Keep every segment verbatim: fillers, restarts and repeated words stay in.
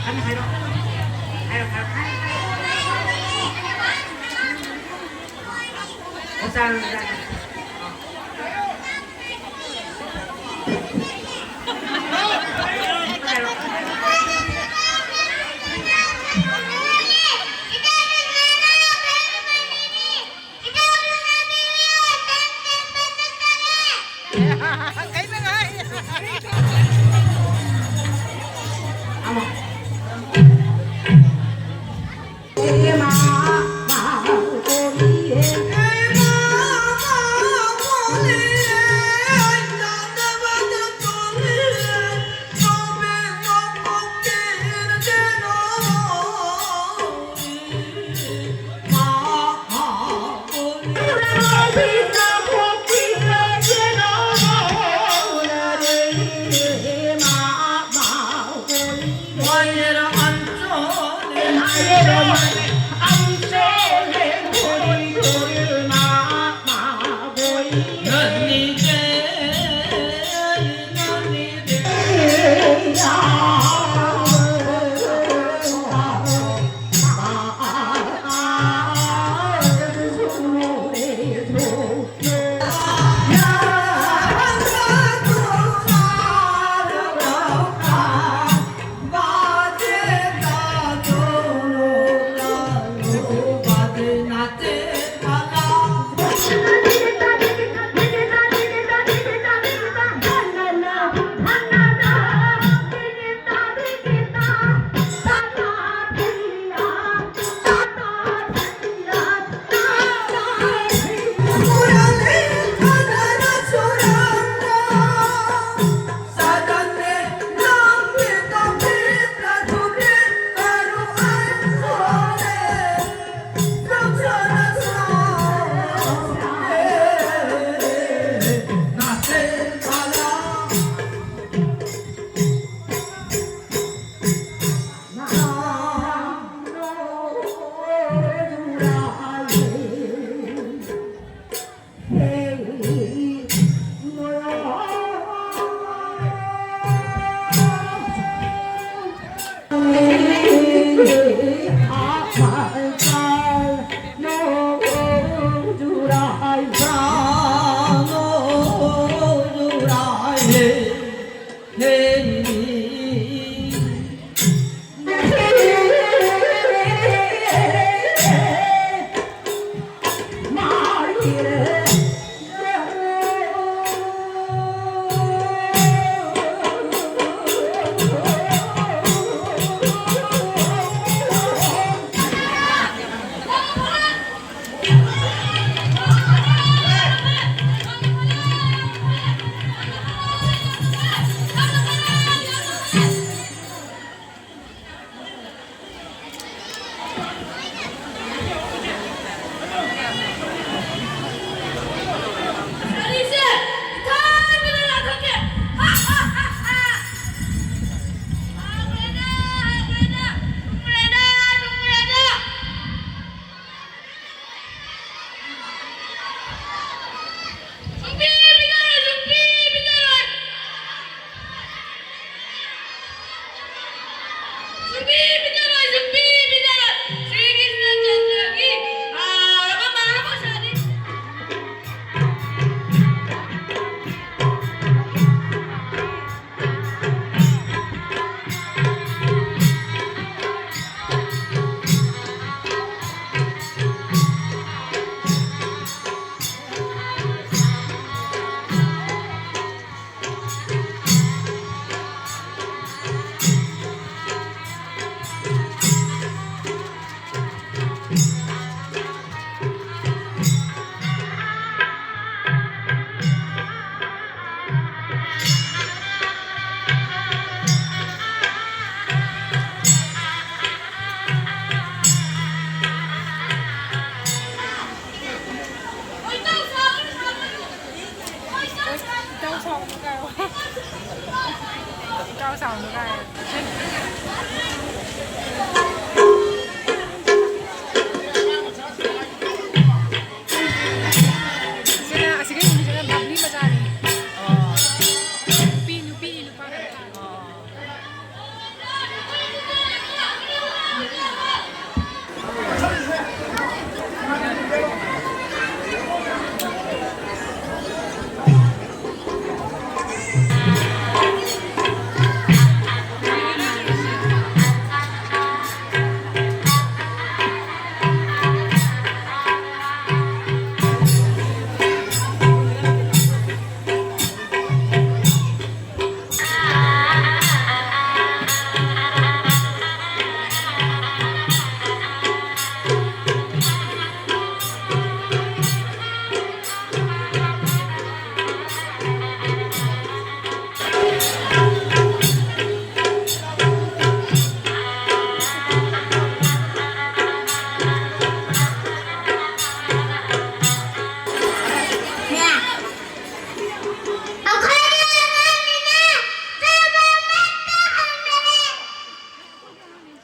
ꯀꯟꯅ ꯍꯥꯏꯔꯣ꯫ ꯍꯥꯏꯔꯣ, ꯍꯥꯏꯔꯣ꯫ ꯑꯣ, ꯆꯥꯔꯣ, ꯆꯥꯔꯣ꯫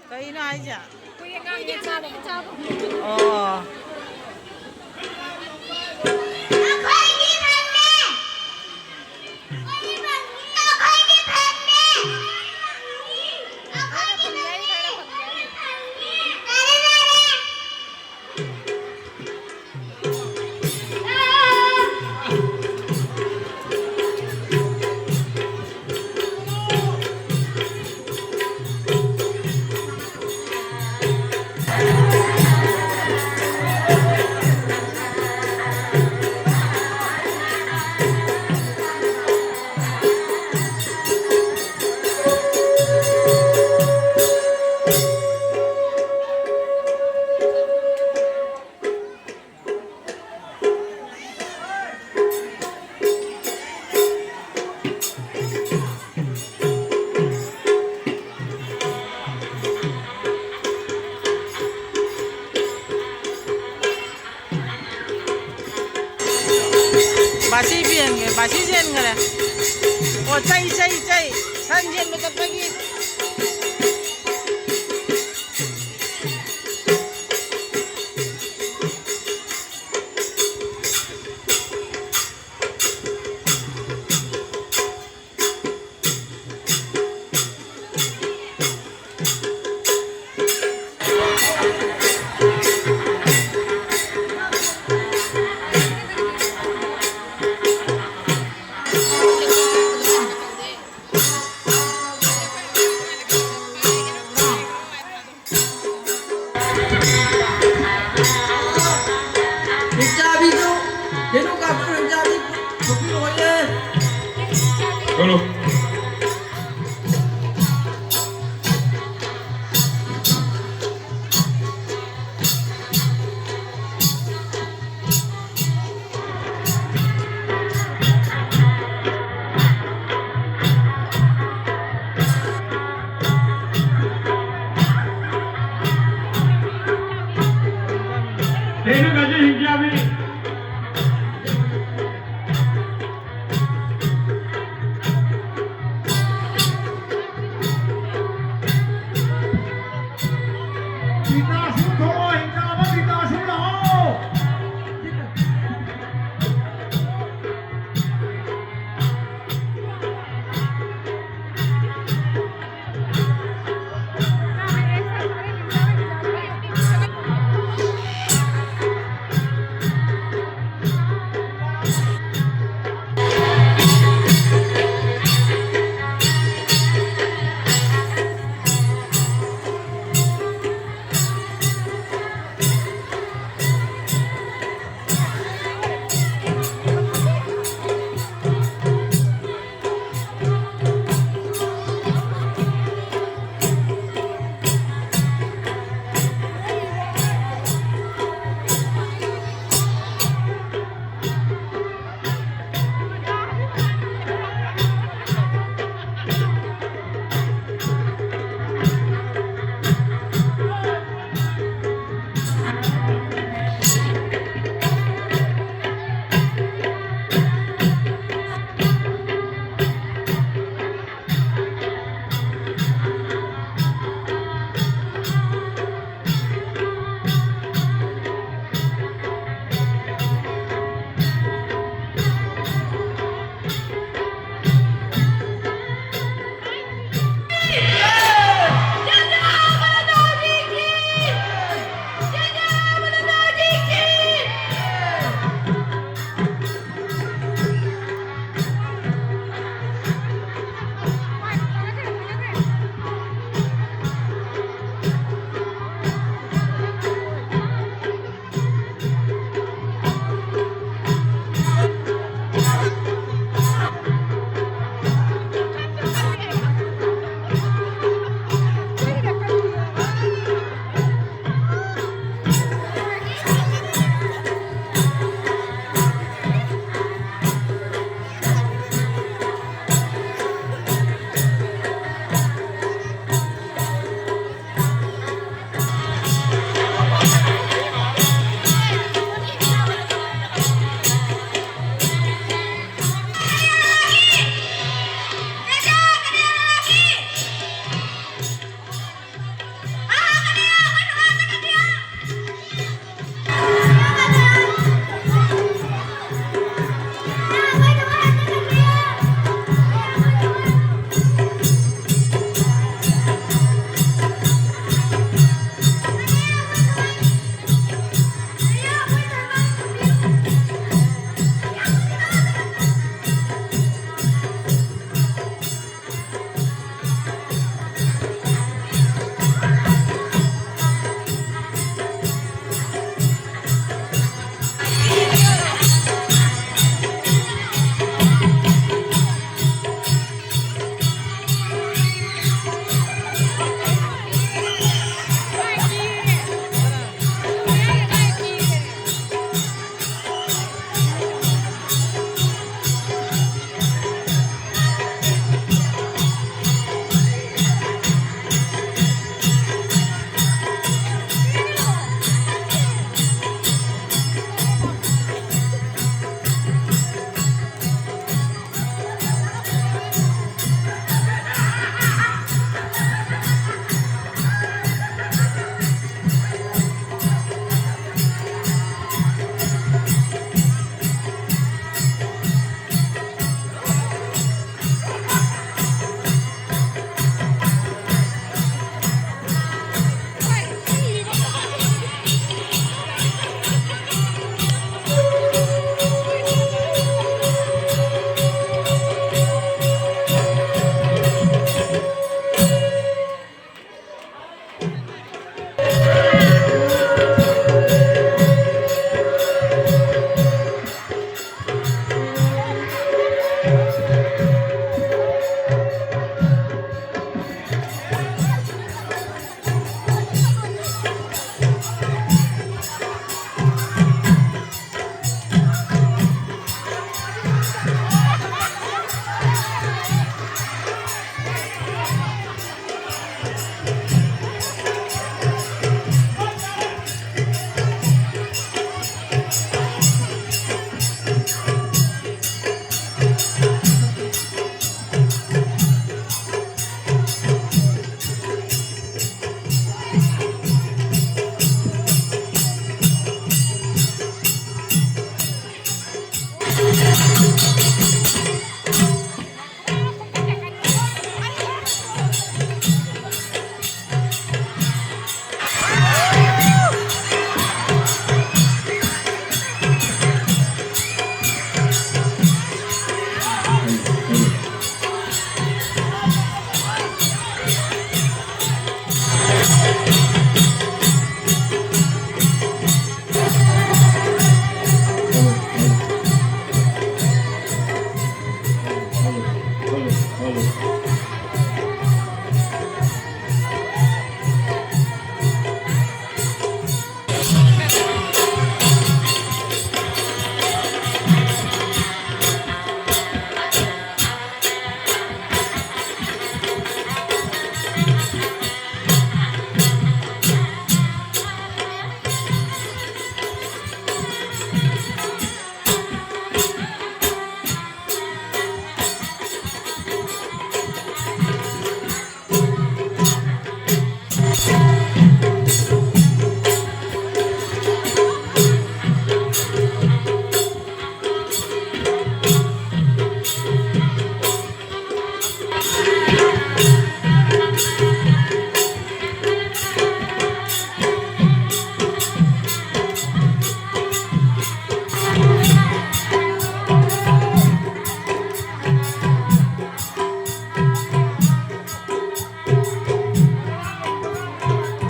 ꯀꯩꯅꯣ ꯍꯥꯏꯁꯦ? ꯑꯩꯈꯣꯏ ꯑꯉꯥꯡꯒꯤ ꯆꯥꯕ꯫ ꯑꯣ꯫ ꯕꯥꯁꯤ ꯆꯦꯟꯈ꯭ꯔꯦ, ꯕꯥꯁꯤ ꯆꯦꯟꯈ꯭ꯔꯦ꯫ ꯑꯣ, ꯆꯩ, ꯆꯩ, ꯆꯩ꯫ ꯁꯟ ꯆꯦꯟꯕ ꯆꯠꯄꯒꯤ꯫ ꯒꯤꯇꯥꯁꯨ ꯊꯣꯛꯂꯛꯑꯣ, ꯍꯤꯡꯆꯥꯕ ꯒꯤꯇꯥꯁꯨ ꯂꯥꯛꯑꯣ꯫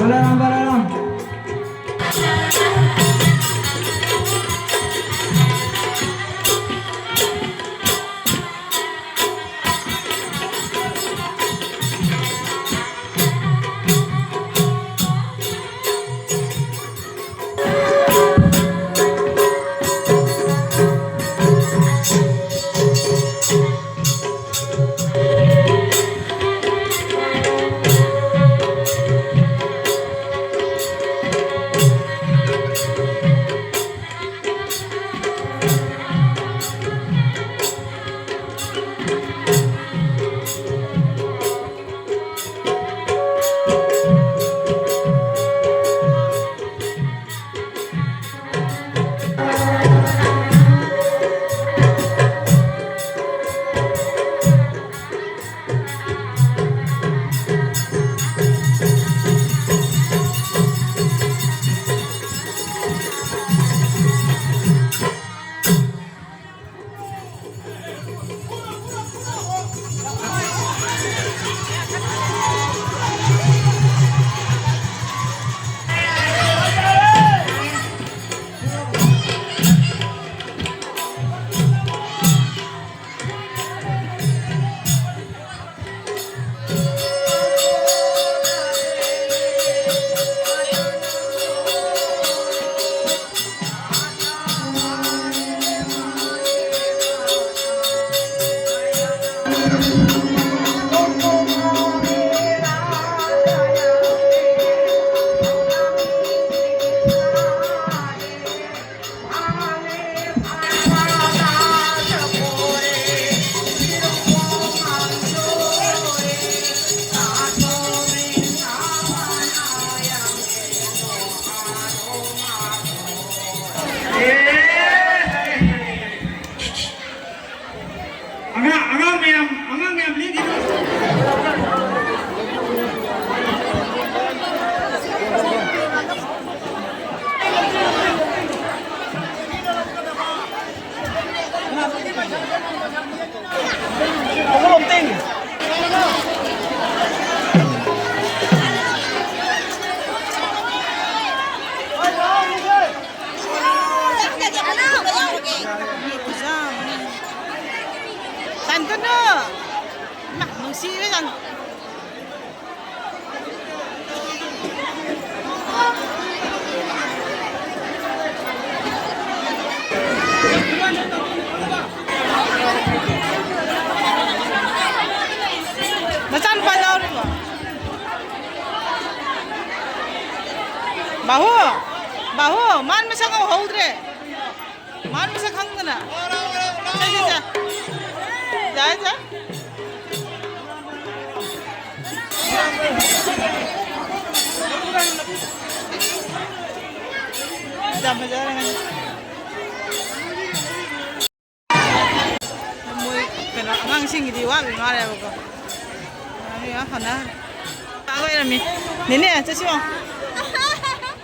Balaram, balaram. ꯁꯤꯔꯦ ꯀꯥꯟ꯫ ꯅꯆꯥꯅꯨꯄꯥ ꯌꯥꯎꯔꯤꯕꯣ? ꯕꯥꯍꯨ, ꯕꯥꯍꯨ, ꯃꯥꯟ ꯃꯁꯛ ꯎꯍꯧꯗ꯭ꯔꯦ꯫ ꯃꯥꯟ ꯃꯁꯛ ꯈꯪꯗꯅ꯫ ꯁꯦ, ꯁꯦ, ꯁꯦ꯫ ꯌꯥꯏ, ꯁꯦ꯫ ꯌꯥꯝ ꯐꯖꯔꯦ ꯉꯁꯤ꯫ ꯃꯣꯏ ꯀꯩꯅꯣ ꯑꯉꯥꯡꯁꯤꯡꯒꯤꯗꯤ ꯋꯥꯠꯂꯤ ꯃꯥꯜꯂꯦꯕꯀꯣ꯫ ꯑꯉꯥꯡ ꯌꯥꯝ ꯍꯥꯟꯅ ꯂꯥꯛ ꯂꯩꯔꯝꯃꯤ꯫ ꯅꯦꯅꯦ, ꯆꯠꯁꯤꯔꯣ?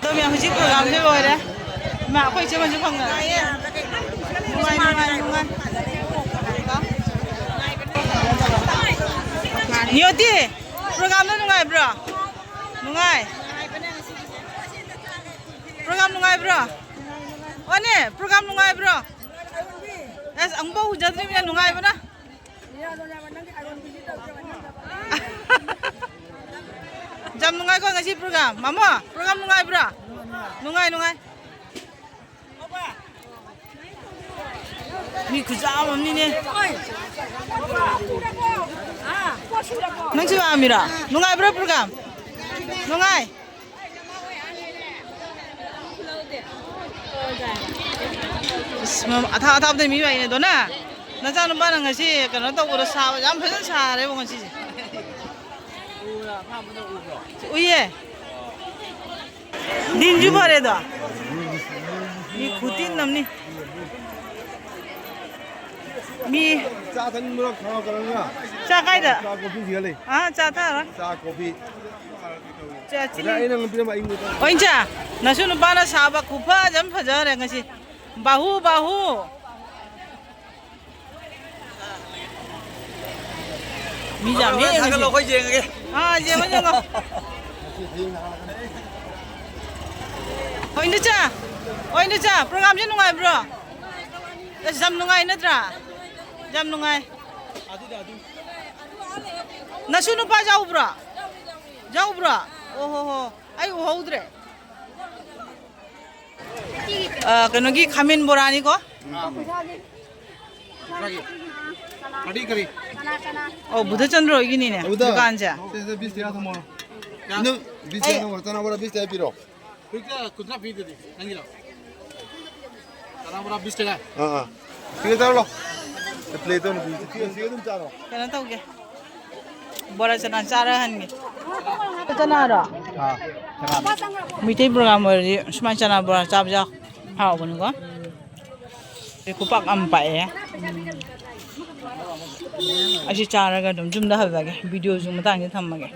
ꯑꯗꯣ ꯃꯌꯥꯝ, ꯍꯧꯖꯤꯛ programꯁꯦ ꯂꯣꯏꯔꯦ꯫ ꯏꯃꯥ, ꯑꯩꯈꯣꯏ ꯏꯆꯦ ꯑꯃꯁꯨ ꯐꯪꯉꯔꯣꯏ꯫ ꯅꯨꯡꯉꯥꯏ, ꯅꯨꯡꯉꯥꯏ, ꯅꯨꯡꯉꯥꯏ꯫ ꯅꯤꯌꯣꯇꯤ, programꯗꯣ ꯅꯨꯡꯉꯥꯏꯕ꯭ꯔꯣ? ꯅꯨꯡꯉꯥꯏ꯫ Program ꯅꯨꯡꯉꯥꯏꯕ꯭ꯔꯣ? ꯑꯣꯅꯦ, program ꯅꯨꯡꯉꯥꯏꯕ꯭ꯔꯣ? ꯑꯁ, ꯑꯃꯨꯛꯐꯥꯎ ꯎꯖꯗ꯭ꯔꯤꯕꯅꯤꯅ ꯅꯨꯡꯉꯥꯏꯕꯅ꯫ ꯌꯥꯝ ꯅꯨꯡꯉꯥꯏꯀꯣ ꯉꯁꯤ program꯫ ꯃꯥꯃꯣ, program ꯅꯨꯡꯉꯥꯏꯕ꯭ꯔꯣ? ꯅꯨꯡꯉꯥꯏ, ꯅꯨꯡꯉꯥꯏ꯫ ꯃꯤ ꯈꯨꯌꯥꯝ ꯑꯃꯅꯤꯅꯦ꯫ ꯅꯪꯁꯨ ꯂꯥꯛꯑꯝꯃꯤꯔꯣ? ꯅꯨꯡꯉꯥꯏꯕ꯭ꯔꯣ program? ꯅꯨꯡꯉꯥꯏ? ꯏꯁ, ꯃ-, ꯑꯊꯥꯞ ꯑꯊꯥꯞꯇꯩ ꯃꯤ ꯂꯥꯛꯏꯅꯦ꯫ ꯗꯣꯅꯥ, ꯅꯆꯥꯅꯨꯄꯥꯅ ꯉꯁꯤ ꯀꯩꯅꯣ ꯇꯧꯕꯗꯣ, ꯁꯥꯕ ꯌꯥꯝ ꯐꯖꯅ ꯁꯥꯔꯦꯕꯣ ꯉꯁꯤꯁꯦ꯫ ꯎꯏꯌꯦ꯫ ꯗꯤꯟꯁꯨ ꯐꯔꯦꯗꯣ꯫ ꯃꯤ ꯈꯨꯇꯤꯟ ꯑꯃꯅꯤ꯫ ꯃꯤ ꯆꯥ ꯊꯛꯅꯤꯡꯕ꯭ꯔꯣ? ꯈꯔ ꯈꯔ ꯆꯥ ꯀꯥꯏꯗ? ꯆꯥ ꯀꯣꯐꯤ ꯊꯤꯒꯠꯂꯤ꯫ ꯑꯥ, ꯆꯥ ꯊꯛꯑꯔꯣꯏ꯫ ꯆꯥ ꯀꯣꯐꯤ꯫ ꯆꯥ ꯆꯤꯅꯤ꯫ ꯑꯩꯅ ꯉꯝꯕꯤꯔꯝꯕ ꯑꯏꯪꯕꯗꯣ꯫ ꯑꯣꯏ ꯏꯟꯆꯥ, ꯅꯁꯨ ꯅꯨꯄꯥꯅ ꯁꯥꯕ ꯈꯨꯐꯖ ꯑꯃ ꯐꯖꯈ꯭ꯔꯦ ꯉꯁꯤ꯫ ꯕꯥꯍꯨ, ꯕꯥꯍꯨ꯫ ꯃꯤ ꯌꯥꯝꯃꯦ ꯍꯣꯔꯦꯟ ꯉꯁꯤ꯫ ꯊꯥꯒꯠꯂꯣ, ꯑꯩꯈꯣꯏ ꯌꯦꯡꯉꯒꯦ꯫ ꯑꯥ, ꯌꯦꯡꯉꯣ, ꯌꯦꯡꯉꯣ꯫ ꯍꯣꯏ, ꯏꯟꯗꯣꯆꯥ꯫ ꯍꯣꯏ, ꯏꯟꯗꯣꯆꯥ, programꯁꯦ ꯅꯨꯡꯉꯥꯏꯕ꯭ꯔꯣ? ꯑꯁ, ꯌꯥꯝ ꯅꯨꯡꯉꯥꯏ ꯅꯠꯇ꯭ꯔꯥ? ꯌꯥꯝ ꯅꯨꯡꯉꯥꯏ꯫ ꯑꯗꯨꯗ ꯑꯗꯨ꯫ ꯅꯁꯨ ꯅꯨꯄꯥ ꯌꯥꯎꯕ꯭ꯔꯣ? ꯌꯥꯎꯕ꯭ꯔꯣ? ꯑꯣ ꯍꯣ ꯍꯣ꯫ ꯑꯩ ꯎꯍꯧꯗ꯭ꯔꯦ꯫ ꯑ, ꯀꯩꯅꯣꯒꯤ ꯈꯥꯃꯦꯟ ꯕꯣꯔꯥꯅꯤꯀꯣ꯫ ꯀꯔꯤ, ꯀꯔꯤ? ꯑꯣ, ꯕꯨꯙꯆꯟꯗ꯭ꯔ ꯍꯣꯏꯒꯤꯅꯤꯅꯦ ꯕꯨꯙ꯫ ꯗꯨꯀꯥꯟꯁꯦ꯫ ꯁꯦ, ꯁꯦ, ꯕꯤꯁ ꯇꯔꯥ ꯊꯝꯃꯣ꯫ ꯅꯪ ꯕꯤꯁ ꯇꯔꯥ ꯑꯩ ꯊꯝꯃꯣ, ꯆꯅꯥ ꯕꯣꯔꯥ ꯕꯤꯁ ꯇꯔꯥ ꯄꯤꯔꯣ꯫ ꯍꯧꯖꯤꯛꯇ ꯀꯨꯟꯊ꯭ꯔꯥ ꯄꯤꯗꯨꯗꯤ, ꯅꯪꯒꯤꯔꯣ? ꯆꯅꯥ ꯕꯣꯔꯥ ꯕꯤꯁ ꯇꯔꯥ꯫ ꯑꯥ, ꯑꯥ꯫ ꯁꯤꯒ ꯆꯥꯔꯣ ꯂꯥꯎ꯫ ꯄ꯭ꯂꯦꯠꯇ ꯑꯣꯏꯅ ꯄꯤꯒꯦ꯫ ꯁꯤꯒ, ꯁꯤꯒ ꯑꯗꯨꯝ ꯆꯥꯔꯣ꯫ ꯀꯩꯅꯣ ꯇꯧꯒꯦ꯫ ꯕꯣꯔꯥ ꯆꯅꯥ ꯆꯥꯔ ꯍꯟꯒꯦ꯫ ꯆꯅꯥꯔꯣ? ꯑꯥ, ꯆꯅꯥ꯫ ꯃꯩꯇꯩ ꯄ꯭ꯔꯣꯒ꯭ꯔꯥꯝ ꯑꯣꯏꯔꯗꯤ ꯁꯨꯃꯥꯏꯅ ꯆꯅꯥ ꯕꯣꯔꯥ ꯆꯥꯕꯁꯦ ꯍꯥꯎꯕꯅꯤꯀꯣ꯫ ꯑꯩ ꯈꯨꯄꯥꯛ ꯑꯃ ꯄꯥꯛꯑꯦ꯫ ꯑꯩꯁꯤ ꯆꯥꯔꯒ ꯑꯗꯨꯝ ꯌꯨꯝꯗ ꯍꯜꯂꯒꯦ꯫ ꯚꯤꯗꯤꯑꯣꯁꯨ ꯃꯇꯥꯡꯁꯤꯗ ꯊꯝꯃꯒꯦ꯫